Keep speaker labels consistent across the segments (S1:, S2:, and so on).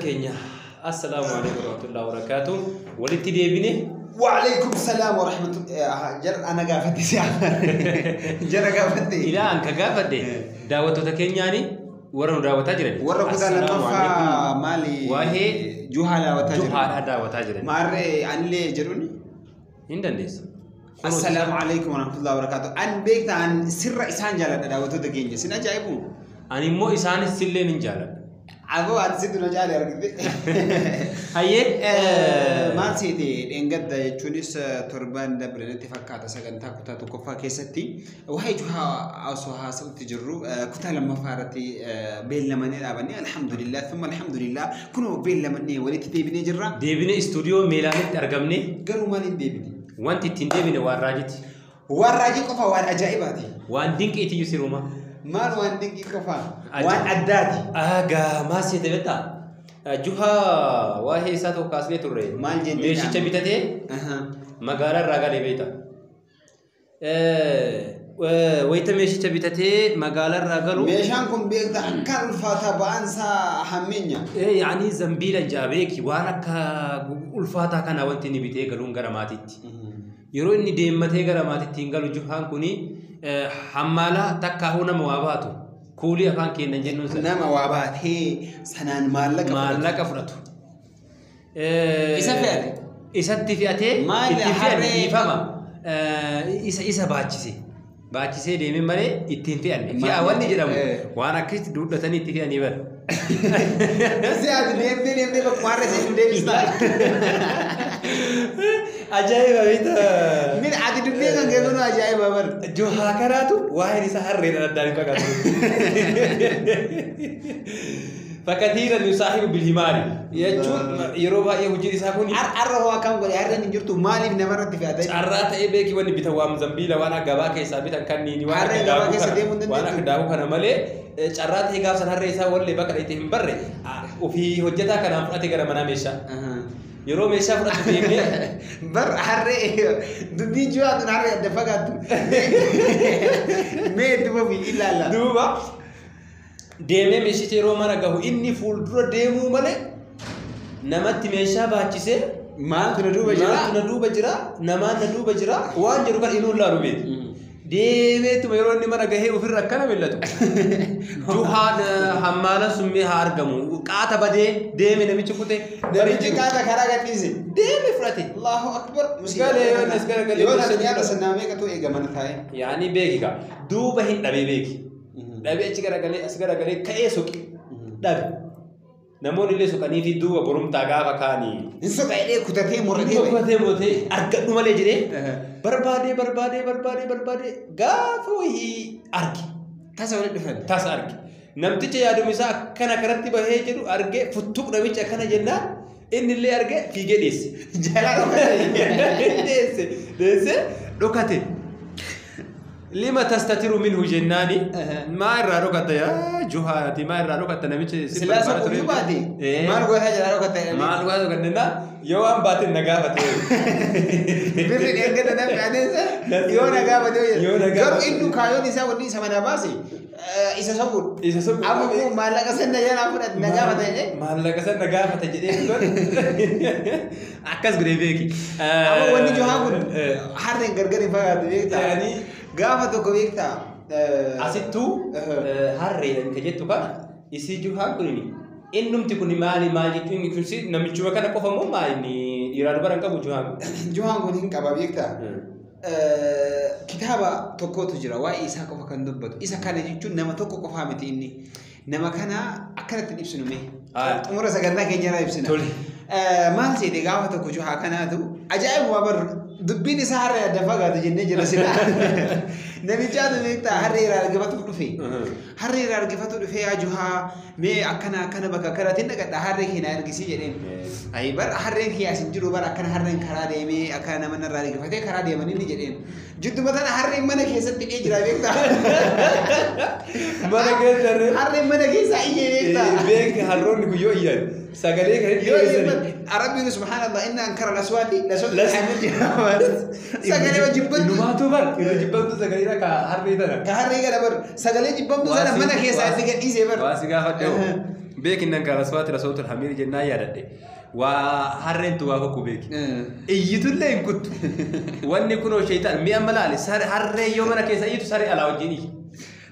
S1: Keenya assalaamu alaikum warahmatullahi wabarakatuh. Walitti deebine.
S2: وعليكم السلام ورحمة الله. جر أنا قافتي جر قافتي.
S1: Ilaa an ka gaafadhe daawwattoota keenyaani warra nu daawwataa jiran.
S2: Warra kutaa
S1: Assalaamu
S2: lammaffaa
S1: alaikum.
S2: Maali?
S1: Waa'ee
S2: Juhaa daawwataa jiran.
S1: Juhaadhaa daawwataa jiran.
S2: Maarree anillee jedhuuni.
S1: Hin dandeessa.
S2: السلام عليكم ورحمة الله وبركاته. أن beekta an sirra isaan jaaladha daawwattoota keenya. Sin ajaa'ibu.
S1: Ani immoo isaanis sillee nin jaaladha.
S2: Aboo ati situ na jaale argite.
S1: Hayyee.
S2: Maal seete dheengadda jechuunis torban dabre natti fakkaata sagantaa kutaa tokkoffaa keessatti waa'ee Juhaa osoo haasa'utti jirru kutaa lammaffaa irratti beellamanii dhaabannee alhamdulillah thumma alhamdulillah kunoo beellamannee walitti deebinee jirra.
S1: Deebine istuudiyoo Meelaanitti argamne.
S2: Garuu maaliin deebine?
S1: Wanti ittiin deebine waan raajiiti.
S2: Waan raajii qofa, waan ajaa'ibaati.
S1: Waan dinqiitiyyuu siruma.
S2: Maal waan dinqii qofa? Waan addaati.
S1: Agaa maal seete beektaa? Juhaa waa'ee isaa tokko kaasnee turre.
S2: Maal jennee?
S1: Meeshicha bitatee magaalaa irraa galee beekta. Wayita meeshicha bitatee magaalaa irraa galu.
S2: Meeshaan kun beekta akkaan ulfaataa ba'aan isaa hammeenya.
S1: Yaani zambiila jaabeeki waan akka ulfaataa kana wanti inni bitee galuun gara maatiitti. Yeroo inni deemmatee gara maatiitti hin galu Juhaan kuni hammaalaa takkaahuu nama waa baatu. Kuulii afaan kennan jennuun sana.
S2: Nama waa baatee sanaan maallaqa fudhatu.
S1: Maallaqa fudhatu.
S2: Isa fe'ate?
S1: Isatti fe'atee
S2: Maal
S1: itti fe'ate
S2: harree-
S1: dhiifama. Isa baachise. Baachisee deemee malee ittiin fe'anne. Fe'a
S2: Maal-
S1: wanni jedhamu waan akkasitti duudhatanii itti fe'anii bara.
S2: Si ati deemtee deemtee bakkuma harree seetu deebistaa.
S1: Ajaa'iba beektaa.
S2: Min ati dubbii kan kennu ajaa'iba bar.
S1: Juhaa kanaatu waa'een isaa harreedhaan addaan hin fakkaatu. Fakatiiran yusaahibu bilhimaari jechuun yeroo baay'ee hojiin isaa kun
S2: Har'a hoo akkam godhe? Harreen hin jirtu, maaliif namarratti fe'ata?
S1: Carraa ta'ee beeki wanni bitan waan zambiila waan akka gabaa keessaa bitan kanniini waan
S2: Harreen
S1: akka
S2: gabaa
S1: daakuu
S2: keessa
S1: kana
S2: deemuu hin
S1: waan akka
S2: dandeettu.
S1: daakuu kana malee carraa ta'ee gaafsan harree isaa wallee bakka itti hin barre ofii hojjetaa kanaan fudhate gara manaa meeshaa. Yeroo meeshaa fudhatu deemee
S2: Bar harree dubbiin jiraa tun harree adda fagaattu. Mee duba fi ilaalla.
S1: Duuba deemee meeshicha yeroo mana gahu inni fuuldura deemuu malee namatti meeshaa baachisee
S2: Maaltu na duuba jira?
S1: Maaltu na duuba jira? Namaan na duuba jira? Waan jedhu kan inni laalu beeku. Deemeetuma yeroo inni mana gahee ofirra akkana millatu. Juhaan hammaalaan sun mee haa argamu. Qaata badee deeme namichi kute.
S2: Namichi qaata karaa gadhiise.
S1: Deeme fudhate.
S2: Allahu akbar.
S1: Galee yoo inni as garagalee
S2: Yoo
S1: meeshaa
S2: na nyaata sanaa meeqatu eega mana taa'e?
S1: Yaani beeki gaa. Duuba hin dhabee beeki. Dhabee achi garagalee as garagalee ka'ee soqi. Dhabe. Namoonni illee soqanii fi duuba borumtaa gaafa kaanii.
S2: Hin soqa jedhee kutatee murratee
S1: Duuba
S2: ba'e.
S1: kutatee murratee argadhu malee jedhee barbaadee barbaadee barbaadee barbaadee gaafa wayii arge.
S2: Tasa walitti dhufan.
S1: Tasa arge. Namticha yaaduma isaa akkana kanatti bahee jedhu argee futtuq namicha akkana jennaan inni illee argee fiigee dheesse.
S2: Jalaa dhokate.
S1: Dheesse dheesse dhokate. Lima tastatiru minhu jennaani maa irraa dhokatta yaa Juhaati, maa irraa dhokatta namicha si
S2: Silaa
S1: barbaada
S2: soquyyuu
S1: ture?
S2: baate. Maal gootaa jalaa dhokatta jedhanii?
S1: Maal gootaa dhokatta jennaan yoo waan baateen na gaafate.
S2: Birri dheengadda namni adeemsa yoo na gaafate.
S1: Yoo na gaafate.
S2: Garuu inni kaayyoon isaa wanni isa manaa baase isa soquudha.
S1: Isa soquudha.
S2: Amma immoo maallaqa sana jalaa fudhate na gaafata jedhee.
S1: Maallaqa sana na gaafata jedhee akkas godhee beeki.
S2: Amma wanni Juhaa kun harreen gargar hin fagaatu beektaa? Gaafa tokko beektaa?
S1: Asittuu harreedhaan kan jettu kana isii Juhaan kun innumti kun maali maal jechuun inni kun namichuma kana qofa moo maali inni dhiiraa dubara hin qabu Juhaan kun?
S2: Juhaan kun hin qaba beektaa? Kitaaba tokkotu jira waa'ee isaa qofa kan dubbatu. Isa kana jechuun nama tokko qofaa miti inni. Nama kana akkanatti hin ibsinu mee. Xumura sagantaa keenya irraa ibsina.
S1: Tole.
S2: Maal seete gaafa tokko Juhaa kanaatu ajaa'ibuma bar dubbiin isaa harree adda fagaatu jennee jira sila. Namichaatu beektaa harree irraa argifatu dhufe. Harree irraa argifatu dhufe, yaa Juhaa mee akkana akkana bakka akkanaatiin dhaqadha harree kee na argisii jedheen. Ayi bar harreen kee as hin jiru bar akkana harreen karaa deemee akkana nama irraa argifatee karaa deemanii ni jedheen. Jidduma tana harreen mana keessatti hidhee jira beektaa.
S1: Mana keessa harreen.
S2: Harreen mana keessaa iyyee beektaa.
S1: Beekti harroonni kun yoo iyyan sagalee kan hin
S2: Yoo
S1: dhiyeessani.
S2: Arabbiin subhaanallah inna ankara laswaati laswati sagalee jibbamtu.
S1: Innumaatu bar irra jibbamtu sagalee ka harree tana.
S2: Ka harree kana bar sagalee jibbamtu sana mana keessaa itti gadhiisee bar.
S1: Waa si gaafadhe hoo. Beekinnan kaala aswaati rasootul hamiir jennaan yaadadhe. Waa harreentu waa kokku beeki. Iyyitullee hin kuttu. Wanni kunoo sheeytaan mi'a malaali harree yoo mana keessa iyyitu saree alaa wajjin iyyi.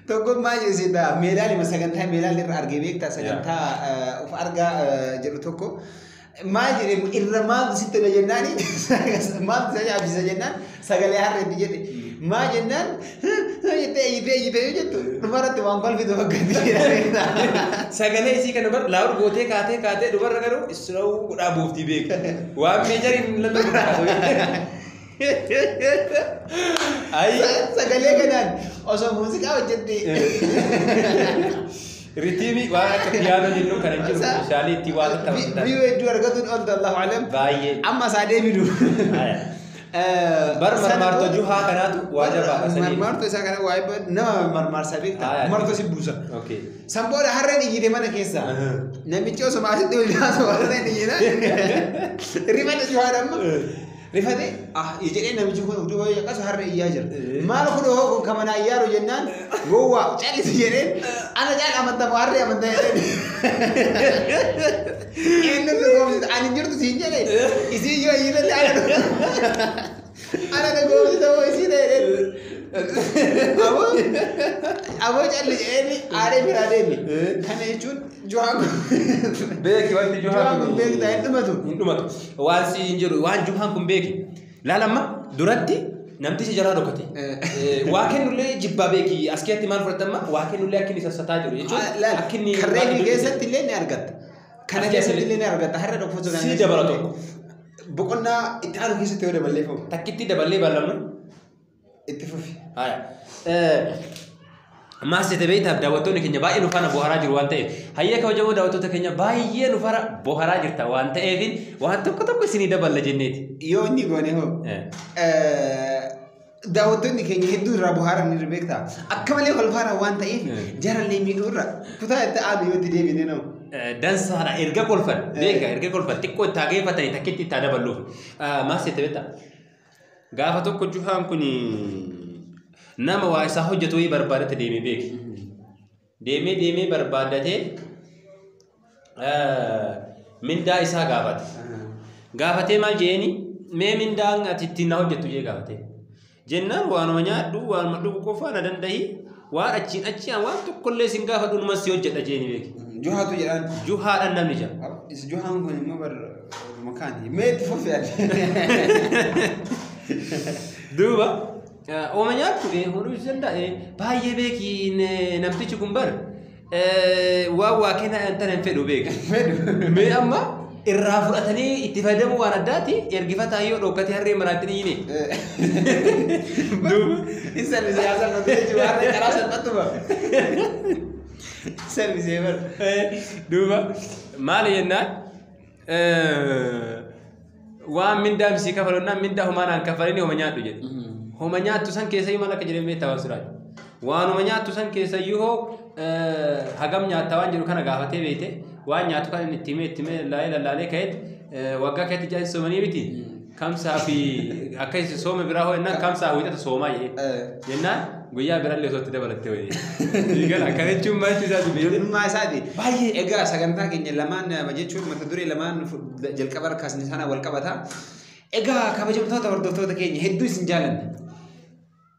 S2: Tokko maal jedhee meelaalima sagantaa meelaal irra argee beektaa sagantaa of argaa jedhu tokko maal jedhee irra maaltu sitti tola jennaani maaltu si ajaa'ibsiisa jennaan sagalee harreetti jedhe maal jennaan jettee iyyitee iyyitee yoo jettu dhumarratti waan kolfitu fakkaatti jedha.
S1: Sagalee isii kana bar laawur gootee kaatee kaatee dhumarra garuu isiroo godhaa buuftii beeka. Waan meejariin lallabu. Ayi
S2: Sagalee kanaan osoo muuziqaa hojjette.
S1: Ritiimi waan akka piyaanoo jennu kan hin jiru meeshaalee ittiin waa taphatan.
S2: Biyyoo hedduu argatuun ooltu Allahu alam.
S1: Baay'ee.
S2: Amma isaa deebinu.
S1: Bar marmaartoo juhaa kanaatu waa jabaadha sanii.
S2: Marmaartoo isaa kana waa nama marmaarsaa beektaa martoo si buusa.
S1: Okay.
S2: San booda harreen iyyite mana keessa. Namichi osoo maasitti ol jaasu harreen iyyite. Rifate juhaan amma. Rifate ah jedhee namichi kun utuu wayii akkasu harree iyyaa jira. Maal kun hoo kan mana iyyaaru jennaan gowwaa callisi jedheen ana caala amantamu harree amantaa jedheen. Inni nu goomsite ani jirtu siin jedhee isii yoo iyyite ana ana na goomsite moo isii ta'e jedheen. Aboo aboo calli jedheen aaree biraa deeme. Kana jechuun juhaan kun
S1: Beeki wanti
S2: juhaan kun beektaa hin dhumatu.
S1: Hin dhumatu. Waan si hin jiru waan juhaan kun beeki. Laalamma duratti namtichi jalaa dhokate. Waa kennullee jibbaa beeki as keessatti maal fudhatamma waa kennullee akka inni sassataa jiru jechuun akka inni
S2: Karree keessatti illee ni argatta. Kana keessatti illee ni argatta. Har'a dhokfatu kana.
S1: Si dabala tokko.
S2: Boqonnaa itti aanu keessatti yoo daballee fufu.
S1: Takkitti daballee bal'amnu.
S2: Itti fufi.
S1: Haya. Maas jette beektaaf daawwattoonni keenya baay'ee nu faana bohaaraa jiru waan ta'eef hayyee kabajamoo daawwattoota keenya baay'ee nu faana bohaaraa jirta waan ta'eef waan tokko tokko isinii daballa jenneeti.
S2: Yoo inni goone hoo. Daawwattoonni keenya hedduu irraa bohaaran ni beektaa. Akka malee kolfaaran waan ta'eef jarallee miidhuu irra kutaa itti aanu yoo itti deebine noo.
S1: Dansaadha erga kolfan beeka erga kolfan xiqqoo itti hageeffatanii takkitti itti daballuuf. Maas jette beektaa. Gaafa tokko juhaan kun nama waa isaa hojjetu wayii barbaadate deemee beeki. Deemee deemee barbaadatee mindaa isaa gaafate. Gaafatee maal jeeni mee mindaan ati ittiin na hojjettu jee gaafate. Jennaan waanuma nyaadhu waanuma dhugu qofaa na dandahi waan achiin achiin waan tokkollee sin gaafadhu numa si hojjedha jeeni beeki.
S2: Juhaatu jedhaan.
S1: Juhaadhaan namni jira.
S2: Juhaan kun immoo bar makaani. Mee itti fufi ati.
S1: Duuba ooma nyaattu hunduu danda'a baay'ee beeki namtichi kun bar waan waa kenna tan hin fedhu beeka. Mee amma irraa fudhatanii itti fayyadamuu waan addaati ergifataa yoo dhokkatee harree maraatti ni yine.
S2: Duuba Isa salphatu jechuudha harree karaa salphattu ba. Salphisee bar.
S1: Duuba maali jennaan waan mindaa misii kafalonnaan mindaa homaa naan kafalini homa nyaadhu jedhe. Homa nyaattu san keessa maal akka jedhame beektaa waan siraaji. Waanuma nyaattu san keessa iyyuu hagam nyaatta waan jedhu kana gaafatee beekte waan nyaatu kan inni itti himee itti himee laalee lallaalee ka'eet waggaa keetti jaarsi soomanii miti. Kamsaa fi akka isin soome biraa hoo jennaan kamsaa wiixata soomaa jedhee. Jennaan guyyaa birallee osoo itti dabalattee wayii. Gala kana jechuun maal jechuu isaati beekte.
S2: Ijoollummaa isaati. Baay'ee egaa sagantaa keenya lamaan jechuun mata duree lamaan jalqaba harkaasni sana wal qabata. Egaa kabajamtoota hordoftoota keenya hedduu isin jaalanna.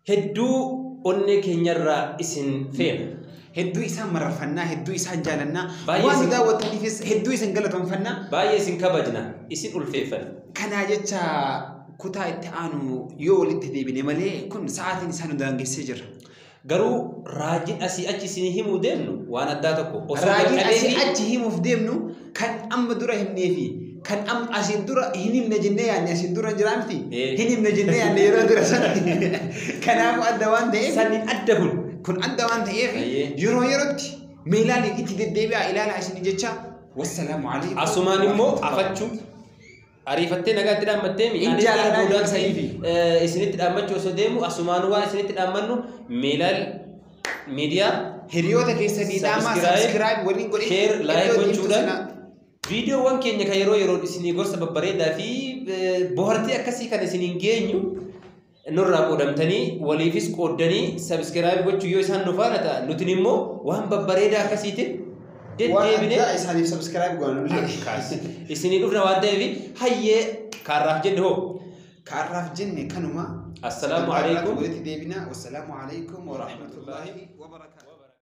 S1: Hedduu onnee keenyarraa isin feena.
S2: Hedduu isaan mararfannaa, hedduu isaan jaalannaa, waan nu daawwattaniifis hedduu isin galatoomfannaa.
S1: Baay'ee isin kabajna, isin ulfeeffanna.
S2: Kanaa jecha kutaa itti aanu yoo walitti deebine malee kun sa'aatiin isaa nu daangessee jira.
S1: Garuu raajiin asii achi isin himuu deemnu waan addaa tokko. Osoo
S2: Raajiin asii
S1: jalqabee
S2: achi himuuf deemnu kan amma dura himnee fi kan amma asiin dura hin himne jennee yaadne asiin dura jira miti. Hin himne jennee yaadne yeroo dura sana. Kanaafuu adda waan ta'eef
S1: sanniin adda kun.
S2: kun adda waan ta'eef yeroo yerootti meelaaliin itti deddeebi'aa ilaalaa isin jecha wassalaamu alaikum.
S1: Asumaan immoo afachuu ariifattee nagaatti dhaammattee mi?
S2: Hin
S1: Anis gara
S2: jaaladhaa
S1: boodaatti
S2: saniifi.
S1: Isinitti dhaammachuu osoo deemu asumaan waan isinitti dhaammannu meelaal miidiyaa
S2: Hiriyoota keessanii dhaamaa
S1: Subscribe,
S2: subscribe waliin godhee
S1: share, like
S2: iddoo deemtu
S1: gochuudhaan
S2: sana
S1: viidiyoowwan keenya kan yeroo yeroon isinii gorsa babbareedaa fi bohaartii akkasii kan isiniin geenyu nurraa qoodamtanii waliifis qooddanii subscribe gochuu yoo isaan nu faana ta'a nutin immoo waan babbareedaa akkasiitiin Deddeebinee
S2: Waan addaa isaaniif subscribe goonullee.
S1: Akkas. Isinii dhufna waan ta'eef hayyee kaarraaf jenne hoo.
S2: Kaarraaf jenne kanuma.
S1: Assalaamu alaikum.
S2: Walitti deebina. Wassalaamu alaikum wa rahmatullaahi wa barakaatuh.